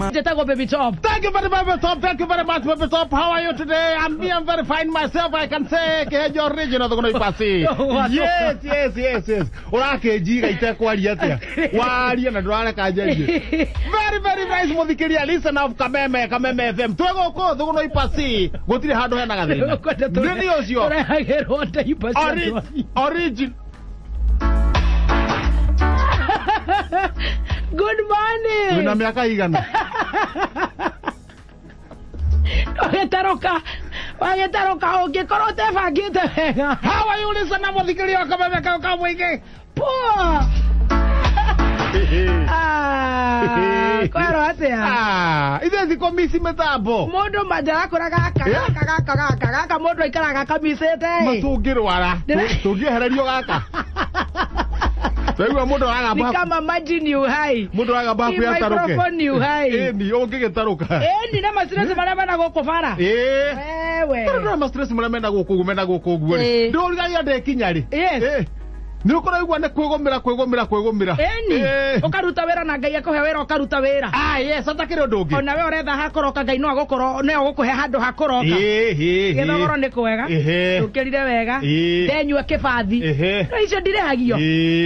Njĩtagwo Baby Top. Thank you very much, Baby Top. Thank you very much, Baby Top. How are you today? I'm very fine myself. I can say Kejo original thuguno ipasi. Yes, yes, yes, yes. Ũrakĩnjiga itekwaria atĩa? Waria na ndũrareka njarie. Very, very nice mũthikĩria. Listen up Kameme, Kameme FM. Twĩ gũkũ thuguno ipasi. Gũtirĩ handũ hena gathĩna. Nĩ ũcio. Tũrehagĩrwo ndaipa cia ndwari. Origin. Good morning. Wĩna mĩaka igana? Wagĩtarũka, wagĩtarũka ũngĩkorwo ũtebangĩte wega. How are you listen up mũthikĩria wa Kameme kau ka mũingĩ? Poa. Ah, kwerwo atĩa? Ah, ithe thikũ mici mĩtambo. Mũndũ manjarakũra gaka gaka gaka gaka gaka mũndũ aikaraga akamicĩte. Matũngĩrwara. Tũngĩehererio gaka. Twaigua mũndũ aragamba. Ni kama maji ni uhai. Mũndũ aragamba hakuhĩ atarũke. Microphone ni uhai. Ĩni ũngĩgĩtarũka. Ĩni na mastress marĩa mena gũkũ bara. Ĩĩ. Wewe. Tondũ na mastress marĩa mena gũkũ mena gũkũ ũguo rĩ. Ndũrigagia ndekinya rĩ. Yes. Nĩ ũkũraigua nĩ kwĩgũmĩra kwĩgũmĩra kwĩgũmĩra. Ĩni. Ũkaruta wĩra na Ngai akũhe wĩra ũkaruta wĩra. Ah yes, atakĩrĩ ũndũ ũngĩ. Ona we ũretha hakũroka Ngai no agũkorwo no agũkũhe handũ hakũroka. Ĩĩ. Gĩthogoro nĩ kwega. Ũkĩrire wega. Ndenyua kĩbathi. No icio ndirĩhagio.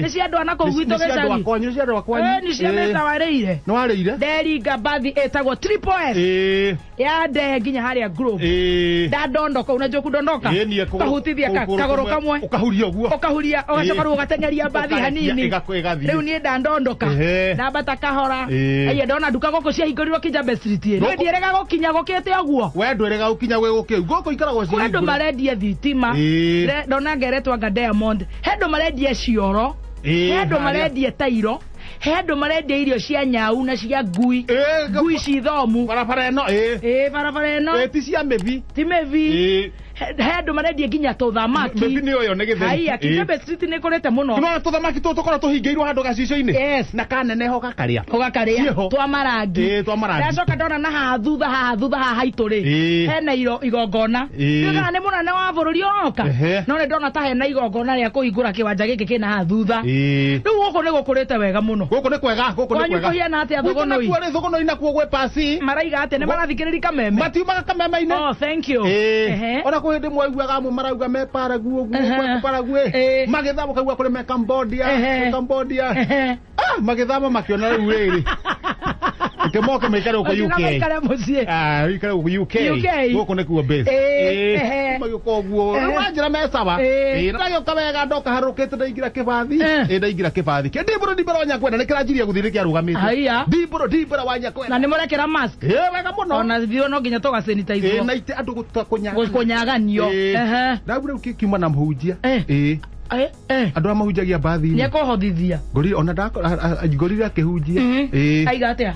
Nĩ cia andũ a nakũu gwitũ gĩcagi. Nĩ cia andũ a kwanyu. Nĩ cia mbeca warĩire. Nĩ warĩire? Nderinga mbathi ĩtagwo Triple S. Ya ndee nginya harĩa Grove. Ndandondoka unajua kudondoka. Ũkahutithia kagũrũ kamwe. Ũkahuria ũguo. Ũkahuria ũgacoka rĩu ũgateng'eria mbathi hanini. Rĩu niĩ ndandondoka. Ndambata kahora. Aya ndona nduka gũkũ ciahingũrirwo Kijambe Street. Niĩ ndiĩrĩga gũkinya gũkĩte ũguo. We ndwĩrĩga gũkinya gwĩ gũkĩu. Gũkũ ikaragwo ciahingũre. Kwĩ andũ marendia thitima. Ndona ngeretwo anga Diamond. He andũ marendia cioro. He andũ marendia tairo. He andũ marendia irio cia nyau na cia ngui. Ngui ci thomu. Barabara ĩno ĩĩ. Barabara ĩno. Ti cia mĩbi. Ti mĩbi. He andũ marendia nginya tũthamaki. Mĩbi nĩ ũyũ nĩ gĩtheri. Haiya Kijambe Street nĩ ĩkũrĩte mũno. Nĩwona tũthamaki tũtũ tũkoragwo tũhingĩirwo handũ gacicio-inĩ. Yes. Na kaneneha ũgakarĩa. Ũgakarĩa. Twa marangi. Twa marangi. Ndacoka ndona na haha thutha haha thutha haha haitũ rĩ. Hena igongona. Ndiũĩ kana nĩ mũnene wa bũrũri ũroka. No nĩ ndona ta hena igongona rĩa kũhingũra kĩwanja gĩkĩ kĩna haha thutha. Rĩu gũkũ nĩ gũkũrĩte wega mũno. Gũkũ nĩ kwega, gũkũ nĩ kwega. Kwanyu kũhiana atĩa Thugunui? Gũkũ Thugunui nakuo gwĩ pasi. Maraiga atĩa? Nĩ marathikĩrĩria Kameme? Matiumaga Kameme-inĩ. Oh, thank you. Ona kwĩ hĩndĩ mwaiguaga amwe marauga me Paraguay ũguo, Paraguay. Magĩthama ũkaigua kũrĩ me Cambodia, Cambodia. Ah, magĩthama makĩona rĩu rĩrĩ. Kĩmoke maikare gũkũ UK. Maikare mũciĩ. Ah, ikare gũkũ UK. Gũkũ nĩkuo base. Magĩũka ũguo. Rĩu manjĩra me sawa. Ndagĩũka wega ndoka harũkĩte ndaingĩra kĩbathi. Ndaingĩra kĩbathi. Ndimbũrũ ndimbũrũ wa Nyakwenda nĩ kĩranjirie gũthiĩ nĩ kĩarũgamĩte. Ndimbũrũ ndimbũrũ wa Nyakwenda. Na nĩ mũrekĩra mask? Wega mũno. Ona ithuĩ no nginya tũgasanitize. Na ite andũ kũnyaganio. Ndau rĩu kiuma na mũhunjia. Andũ arĩa mahunjagia mbathi-inĩ. Nĩekũhothithia. Ngorire ona ngorire akĩhunjia. Aiga atĩa?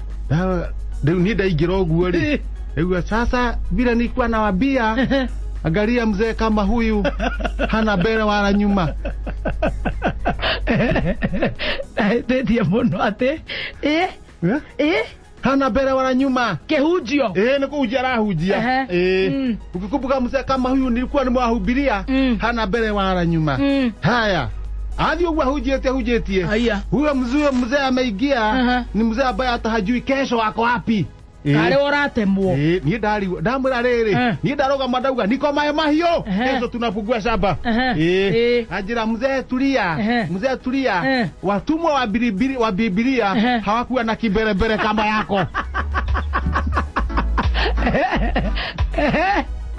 Rĩu niĩ ndaingĩra ũguo rĩ. Rĩu sasa vile nilikuwa nawaambia, angalia mzee kama huyu hana mbele wala nyuma. Ndĩtie mũno atĩ. Hana mbele wala nyuma. Kĩhunjio. Nĩ kũhunjia arahunjia. Ukikumbuka mzee kama huyu nilikuwa nimewahubiria, hana mbele wala nyuma. Haya. Athiĩ ũguo ahunjĩtie ahunjĩtie. Huyo mzee ameingia, ni mzee ambaye hata hajui kesho ako wapi. Karĩ ũratemwo. Niĩ ndarigwo ndamwĩra rĩrĩ, niĩ ndarũgama ndauga niko maĩ mahiũ, kesho tunafungua shamba. Anjĩra mzee tulia, mzee tulia. Watumwa wa Biblia hawakuwa na kimbelembele kama yako.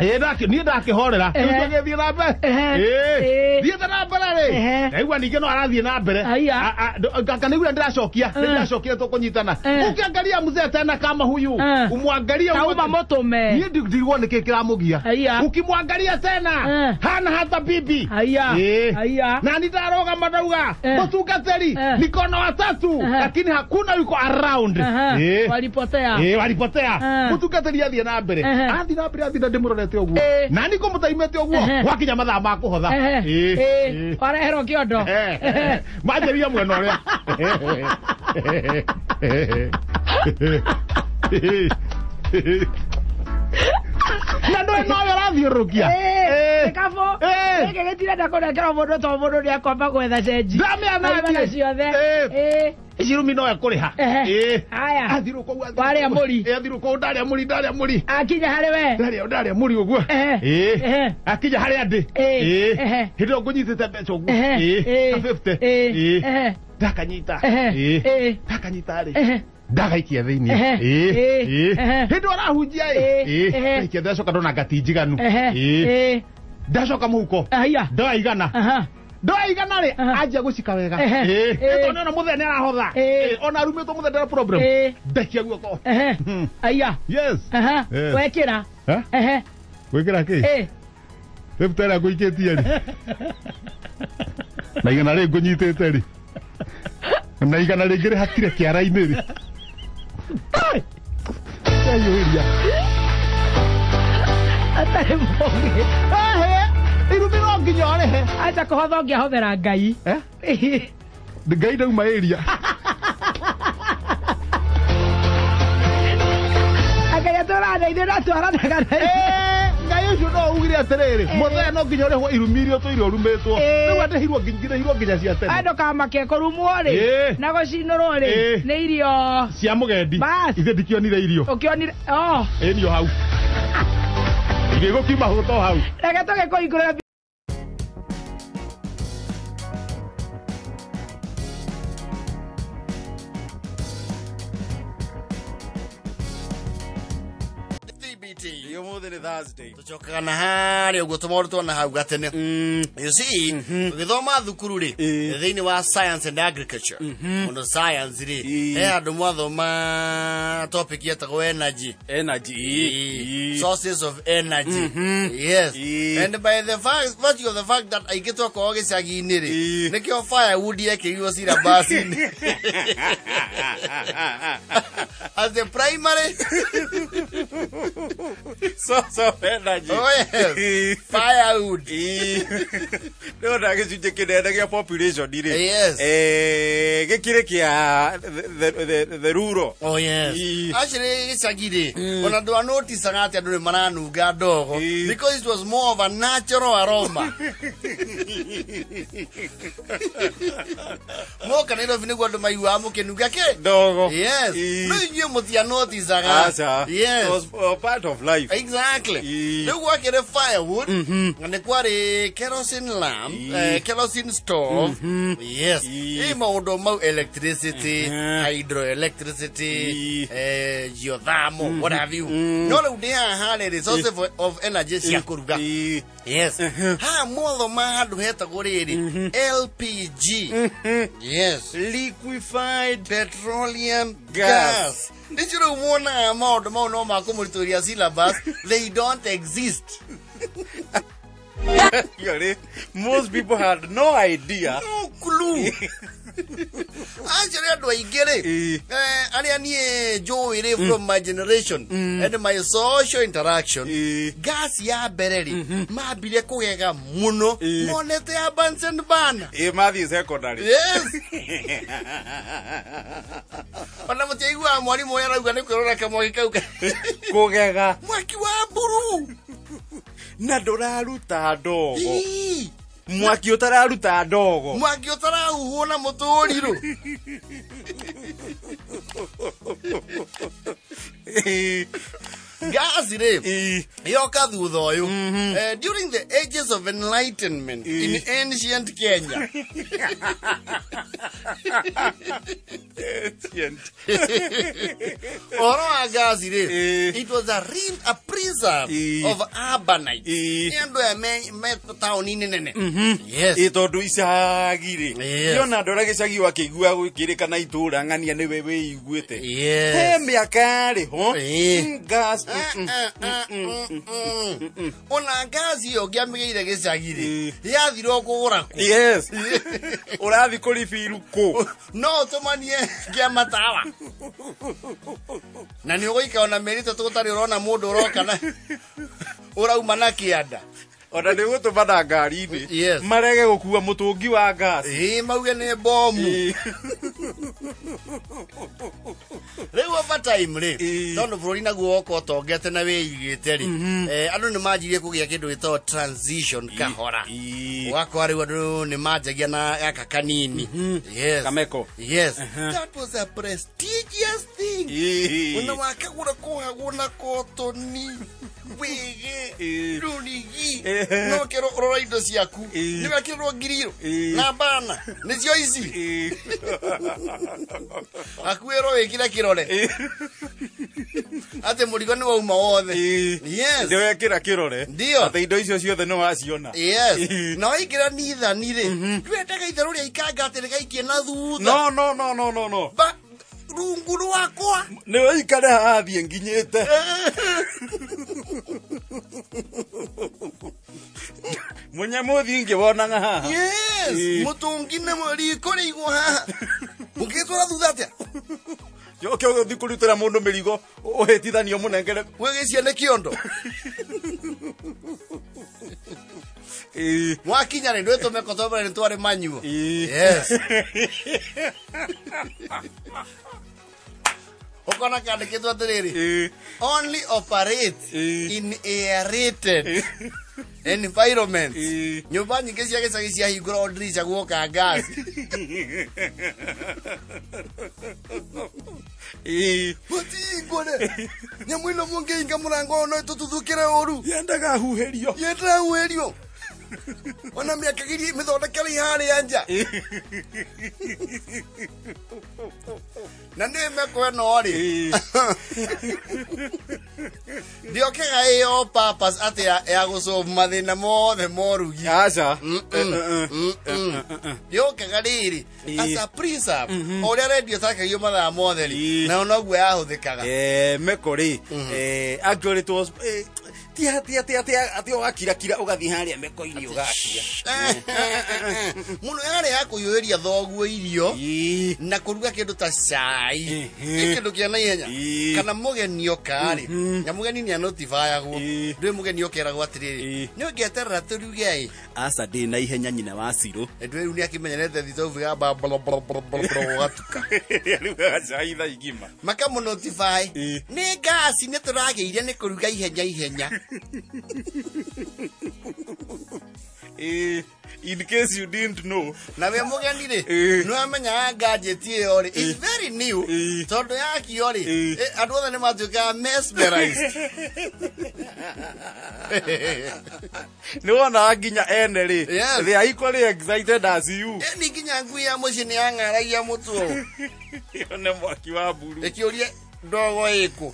Niĩ ndakĩhorera. Rĩu tũgĩthiĩ na mbere. Thiĩte na mbere rĩ. Ndaigua ningĩ no arathiĩ na mbere. Anga nĩguo ndĩracokia. Ndĩracokia tũkũnyitana. Ũkĩangalia mzee tena kama huyu. Umwangalie kauma mũtũme. Niĩ ndirigwo nĩkĩ kĩramũgia. Ukimwangalia tena hana hata bibi. Na nĩ ndarũgama ndauga mũtungatĩri niko na watatu lakini hakuna yuko around. Walipotea. Walipotea. Mũtungatĩri athiĩ na mbere. Athiĩ na mbere athiĩ na ndĩmũrorete ũguo. Na niko mũtaimĩte ũguo gwakinya mathaa ma kũhotha. Wareherwo kĩondo. Manjĩria mwena ũrĩa. Na ndũĩ nowe ũrathiũrũrũkia. Gĩkabũ. Gĩkĩ gĩtirenda kũnengerwo mũndũ to mũndũ nĩakwamba gwetha cenji. Ndamĩanangie. Ciothe. Ici rumi no ekũrĩha. Haya. Athirũka ũguo. Warĩa mũri. Athirũka ũguo ndarĩa mũri ndarĩa mũri. Akinya harĩ we. Ndarĩa mũri ũguo. Akinya harĩ andĩ. Hĩndĩ ĩyo ngũnyitĩte mbeca ũguo. Ka 50. Ndakanyita. Ndakanyita rĩ. Ndagaikia thĩinĩ. Hĩndĩ arahunjia ĩ. Ndagaikia ndacoka ndona ngati njiganu. Ndacoka mũhuko. Ndoya igana. Ndoya igana rĩ anjia gũcika wega. Tondũ nĩona mũthee nĩ arahotha. Ona arumĩtwo mũthee ndara problem. Ndaikia guoko. Aya. Yes. Wekĩra. Wekĩra kĩ? 50 ĩrĩa ngũikĩtie rĩ. Na igana rĩ ngũnyitĩte rĩ. Na igana rĩngĩ rĩhakire kĩara-inĩ rĩ. Ndayũria. Atarĩ mũgĩ. Irumi no nginya ũrĩhe. Acha kũhotha ũngĩahothera Ngai. Ngai ndauma area. Ngai atũraneire na twaranaga na Ngai ũcio no ugire atĩrĩrĩ mũthee no nginya ũrĩhwo irumi iria ũtũire ũrumĩtwo. Rĩu andĩhirwo ngirĩhirwo nginya cia tene. Andũ kamake kũrumwo rĩ na gũcinũrwo rĩ nĩ irio cia mũgendi. Ithe ndikĩonire irio. Ũkĩonire oh. Ĩ nio hau. Irio igũkiuma hũto hau. Reke tũgĩkũhingũrĩra. Umuthi ni Thursday. Tucokaga na haria uguo tumaundu tuona hau gatene. You see, tugithoma thukuru ri thiini wa science and agriculture. Muno science ri he andu mwathoma topic yetagwo energy. Energy. Sources of energy. Yes. And by the fact virtue of the fact that aingĩ twakoragwo gĩcagi-inĩ rĩ nĩkĩo firewood yekĩrirwo syllabus-inĩ. As the primary source of energy. Oh yes. Firewood. No na gĩcunjĩ kĩnene gĩa population rĩ. Yes. Gĩkĩrĩ kĩa the rural. Oh yes. Actually gĩcagi rĩ ona ndwa noticeaga atĩ andũ nĩ maranunga ndogo because it was more of a natural aroma. Moka Nairobi nĩguo andũ maiguaga mũkĩnunga kĩ? Ndogo. Yes. No inyuĩ mũtianoticaga. Aca. Yes. It was part of life. Exactly. Rĩu gwakĩrĩ firewood na nĩ kwarĩ kerosene lamp, kerosene stove. Yes. Ĩ maũndũ mau electricity, hydroelectricity, geothermal, what have you. No rĩu ndĩ haha rĩrĩ source of energy cia kũruga. Yes. Ha mwathoma handũ hetagwo rĩrĩ LPG. Yes. Liquefied petroleum gas. Nĩcio rĩu muonaga maũndũ mau no makũmũritũhĩria syllabus, they don't exist. Most people had no idea. No clue. Actually, andũ aingĩ rĩ arĩa niĩ njũĩ rĩ from my generation and my social interaction, gas ya mbere rĩ mambire kũgega mũno monete ya Bunsen burner. Mathiĩ secondary. Yes. Ona mũtiaiguaga mwarimũ ũrĩa arauga nĩ kwĩrora kamwaki kau kũgega mwaki wa mburu na ndũraruta ndogo. Mwaki ũtararuta ndogo. Mwaki ũtarahuhwo na mũtũrirũ. Gas rĩ yoka thutha ũyũ during the ages of enlightenment in ancient Kenya. Ancient. Ũhoro wa gas rĩ it was a real a preserve of urbanites. Nĩ andũ aya me taũni-inĩ nene. Yes. Tondũ icagi rĩ yona andũ arĩa gĩcagi wakĩigua gwĩkĩrĩkana itũra ng'ania nĩwe wĩiguĩte. Yes. He mĩaka rĩ ho gas ona gas ĩyo ũngĩamĩgĩire gĩcagi rĩ yathirwo kũgũra kũ. Yes. Ũrathiĩ kũribiru kũ. No ũtũmanie kĩa matawa na nĩ ũgũikara ona mĩeri ĩtatũ ũtarĩ ũrona mũndũ ũroka na ũrauma na kĩanda. Ona nĩ ũgũtũma na ngari-inĩ. Yes. Marege gũkua mũtũngi wa gas. Mauge nĩ bomu. Rĩu over time rĩ, tondũ bũrũri naguo woka ũtongete na wĩigĩte rĩ, andũ nĩ manjirie kũgĩa kĩndũ gĩtagwo transition kahora. Ũgakora rĩu andũ nĩ manjagia na gaka kanini. Yes. Kameko. Yes. That was a prestigious thing. Ona wakagũra kohagwo na kotoni wĩgĩ rũrigi no kĩro ũrora indo ciaku nĩ wekĩrwo ngiriro na bana nĩcio ici akuĩrwo wĩkĩre kĩrore atĩ mũrigo nĩ wauma wothe. Yes. Nĩ wekĩra kĩrore ndio atĩ indo icio ciothe nĩ waciona. Yes. Na waingĩra nithani rĩ, ndwendaga itherũ rĩa ikanga atĩ rĩgaikie na thutha. No no no no no no. Rungu rwakwa nĩ waikare haha thiĩ nginyĩte. Mũnyamũthi ngĩwonaga haha. Yes. Mũtũngi nĩ riko rĩigwo haha. Ũngĩtwara thutha atĩa? Joke ũgĩthiĩ kũrutĩra mũndũ mĩrigo ũhĩtithanio mũnengere wĩgĩcie nĩ kĩondo. Mwakinya rĩ ndwĩtũme kotobere nĩ twarĩ manyuo. Yes. Ũkona kandĩkĩtwo atĩrĩrĩ, only operate in aerated environment. Nyũmba nyingĩ cia gĩcagi ciahingũrwo ndirica guoka ngasi. Mũtihingũre nyamũ ĩno mũngĩhinga mũrango ũyũ no ĩtũtuthũkĩre ũru. Yendaga huhĩrio. Yendaga huhĩrio. Ona mĩakagĩrie mĩthondekere harĩa nja. Na nĩ meko ĩno rĩ, ndĩokĩga ĩyo purpose atĩ ya gũsolve mathĩna mothe morugi. Aca. Ndĩokĩga rĩrĩ as a preserve o ũrĩa radio ĩthakagio mathaa mothe rĩ, nayo noguo yahũthĩkaga. Meko rĩ, actually it was tia tia tia tia ati ũgakira kira ũgathiĩ harĩa meko-inĩ ũgakia. Mũno yarĩ ya kũiyũrĩria thoguo irio na kũruga kĩndũ ta cai, kĩndũ kĩa naihenya kana mũgeni oka rĩ, na mũgeni nĩ anotifyagwo. Ndũĩ mũgeni okeragwo atĩrĩrĩ, nĩ ũngĩeterera tũruge ĩ. Aca ndĩ na ihenya nyina wa Cirũ. Ndũĩ rĩu nĩ akĩmenyerete thitobu ya ba bla bla bla bla gũgatuka. Arugaga cai thaa igima. Makamũnotify nĩ ngasi nĩ tũragĩire nĩ kũruga ihenya ihenya. In case you didn't know. Na we mũgeni rĩ, nĩ wamenyaga gadget ĩyo rĩ, it's very new. Tondũ yakio rĩ, andũ othe nĩ matuĩkaga mesmerized. Nĩ wonaga nginya ene rĩ, they are equally excited as you. Ni nginya ngui ya mũciĩ nĩ yang'aragia mũtwe ũũ. Ĩyo nĩ mwaki wa mburu. Ĩkĩũria ndogo ĩkũ.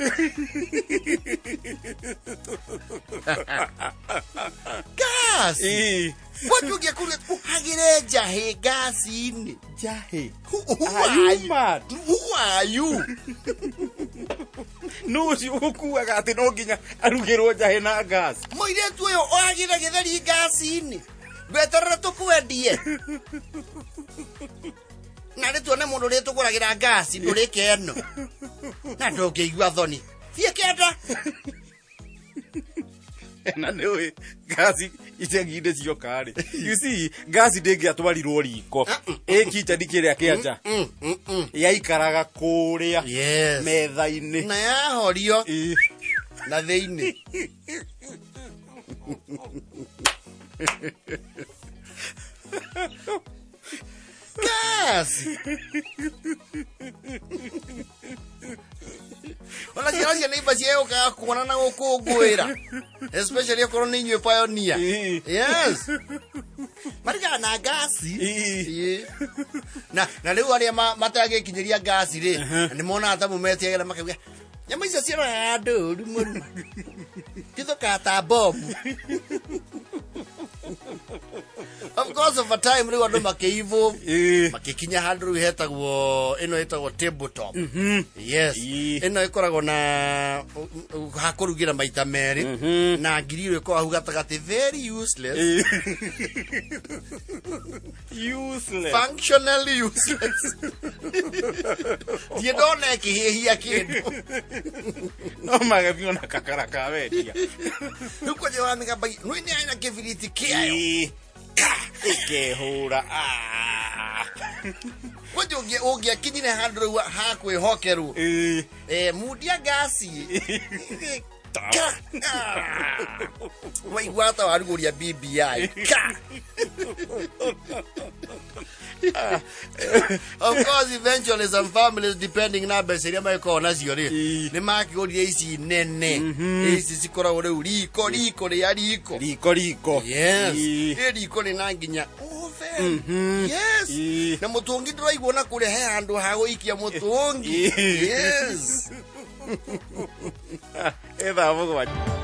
Gasi. What you get ũhagĩre njahĩ ngasi-inĩ. Njahĩ? Who are you? Who are you? No ũcio ũkuaga atĩ no nginya arugĩrwo njahĩ na ngasi. Mũirĩtu ũyũ ũhagĩre gĩtheri ngasi-inĩ. Ndweterere tũkwendie. Na rĩ tuone mũndũ ũrĩa tũgũragĩra ngasi ndũrĩke ĩno. Na ndũngĩigua thoni. Thiĩ kĩanda. Na nĩ ũĩ ngasi icagi-inĩ cioka rĩ, you see ngasi ndĩngĩatwarirwo riko ĩ kitchen kĩrĩa kĩa nja, yaikaraga kũrĩa metha-inĩ na yahorio na thĩinĩ. Ngasi. Ona ciana cia neighbor ciegũkaga kuona na gũkũngũĩra, especially okorwo nĩ inyuĩ pioneer. Yes. Marigaga na ngasi. Na rĩu arĩa matangĩkinyĩria ngasi rĩ, nĩ monaga ta mũmetiagĩra makauga nyamũ icio ciroraga ndũru mũno, tithũkaga ta bomu. Of course over time rĩu andũ makĩevolve, makĩkinya handũ rĩu hetagwo ĩno ĩtagwo tabletop. Yes. Ĩno ĩkoragwo na ha kũrugĩra maita merĩ na ngiri ĩkoragwo hau gatagatĩ, very useless. Useless. Functionally useless. Ndiĩ ndona ĩkĩhĩhia kĩndũ. No magethiĩ ona kakara ka wendia. Rĩu kwanja wamĩgamba nĩ nĩ na kĩbiriti kĩayo. Ĩkehũra. Kwanja ũngĩakinyire handũ rĩu ha kwĩhokerwo mundia ngasi Ka. Waigua ta warugũria BBI. Ka. Of course, eventually some families, depending na mbeca iria magĩkoragwo nacio rĩ, nĩ makĩgũrire ici nene, ici cikoragwo rĩu riko riko rĩa riko. Riko riko. Yes. Rĩ riko rĩna nginya oven. Yes. Na mũtũngi ndĩraigua na kũrĩa he handũ ha gũikia mũtũngi. Yes. Thaa 7.